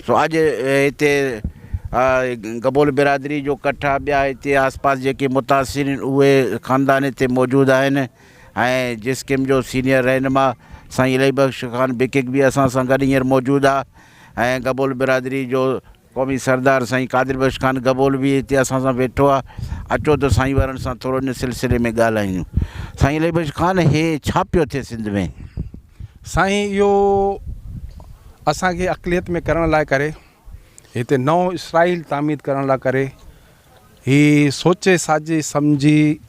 سو اڄ هتي گبول برادري جو ڪٺ آ ٻيا هتي آس پاس جيڪي متاثرين اهي خاندان هتي موجود آهن ۽ جسقم جو سينيئر رهنما سائين الهي بخش خان بڪڪ به اسان سان گڏ هينئر موجود آ ۽ گبول برادري جو قومي سردار سائين قادر بخش خان گبول به هتي اسان سان ويٺو آ اچو ته سائين وارن سان ٿورو ان سلسلي ۾ ڳالهايون سائين الهي بخش خان هي ڇا پيو ٿئي سنڌ ۾؟ سائين اهو اسان کي اقليت ۾ ڪرڻ لاء ڪري هتي نئون اسرائيل تعمير ڪرڻ لاء ڪري هي سوچي ساجي سمجهي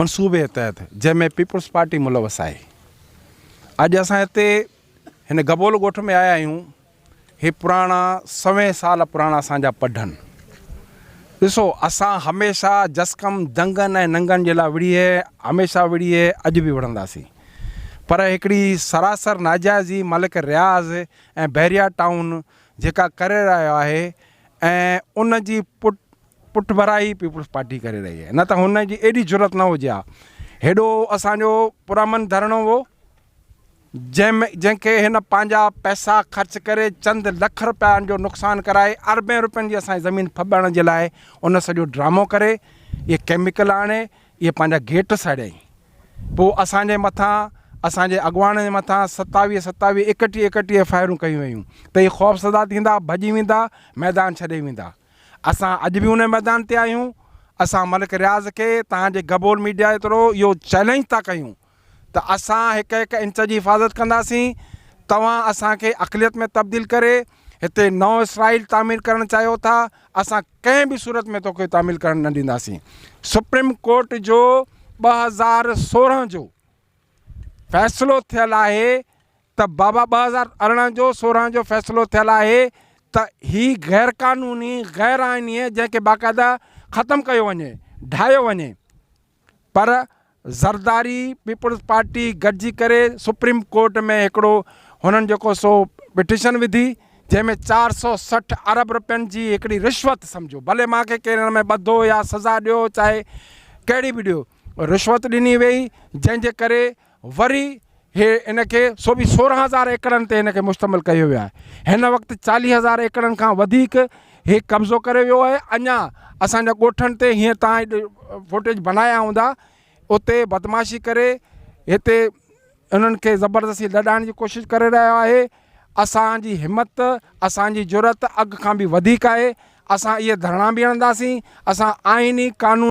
منصوبي تحت جنهن ۾ پيپلز پارٽي ملوث آهي اڄ اسان هتي هن گبول ڳوٺ ۾ آيا آهيون هي پراڻا سوين سال پراڻا اسان جا پڍن. ڏسو اسان هميشه جسقم دنگن ۽ ننگن جي لاء وڙهي هميشه وڙهي اڄ به وڙهنداسين پر هڪڙي سراسر ناجائزي ملڪ رياض ۽ بحريا ٽائون جيڪا ڪري رهيو آهي ۽ ان جي پٽ پٺڀرائي پيپلز پارٽي ڪري رهي آهي نه ته هن جي ايڏي جرئت نه هجي ها هيڏو اسان جو پرامن ڌرڻو هو جنهن ۾ جنهن کي هن پنهنجا پئسا خرچ ڪري چند لک رپين جو نقصان ڪرائي اربين رپين جي اسان جي زمين ڦٻائڻ جي لاء ان سڄو ڊرامو ڪري اهي ڪيميڪل آڻي اهي پنهنجا گيٽ ساڙيائين پوء اسان جي مٿان اسان جي اڳواڻن جي مٿان ستاويهه ستاويهه ايڪٽيهه ايڪٽيهه ايف I آرون ڪيون ويون ته اهي خوفزده ٿيندا ڀڄي ويندا ميدان ڇڏي ويندا اسان اڄ به ان ميدان تي آهيون اسان ملڪ رياض کي توهان جي گبول ميڊيا جي ٿرو اهو چئلينج ٿا ڪيون ته اسان هڪ هڪ انچ جي حفاظت ڪنداسين، توهان اسان کي اقليت ۾ تبديل ڪري هتي نئون اسرائيل تعمير ڪرڻ چاهيو ٿا، اسان ڪنهن به صورت ۾ توکي تعمير ڪرڻ نه ڏينداسين. سپريم ڪورٽ جو 2016 جو فيصلو ٿيل آهي ته بابا 2018 جو 16 جو فيصلو ٿيل آهي ته هي غير قانوني غير آئيني جنهن کي باقاعده ختم ڪيو وڃي، ڊاهيو وڃي. پر زرداري پيپلز پارٽي گڏجي ڪري سپريم ڪورٽ ۾ هڪڙو هنن جيڪو سو پٽيشن وڌي جنهن ۾ 460 ارب رپين جي هڪڙي رشوت سمجهو ڀلي مان کي ڪير هن ۾ ٻڌو يا سزا ڏيو چاهي ڪهڙي به ڏيو رشوت ڏني وئي جنهن جي ڪري وري هي ان کي سو به سورهن هزار ايڪڙن تي هن کي مشتمل ڪيو ويو آهي. هن وقت چاليهه هزار ايڪڙن کان وڌيڪ هي قبضو ڪري ويو آهي. اڃا اسان جا ڳوٺن تي هيئن تان فوٽيج بنايا هوندا اتي بدمعاشي ڪري هتي انهن کي زبردستي لڏائڻ جي ڪوشش ڪري رهيو آهي. اسان جي همت اسان جي جرئت اڳ کان به وڌيڪ آهي. اسان اهي ڌرڻا به هڻنداسين. اسان آئيني قانون.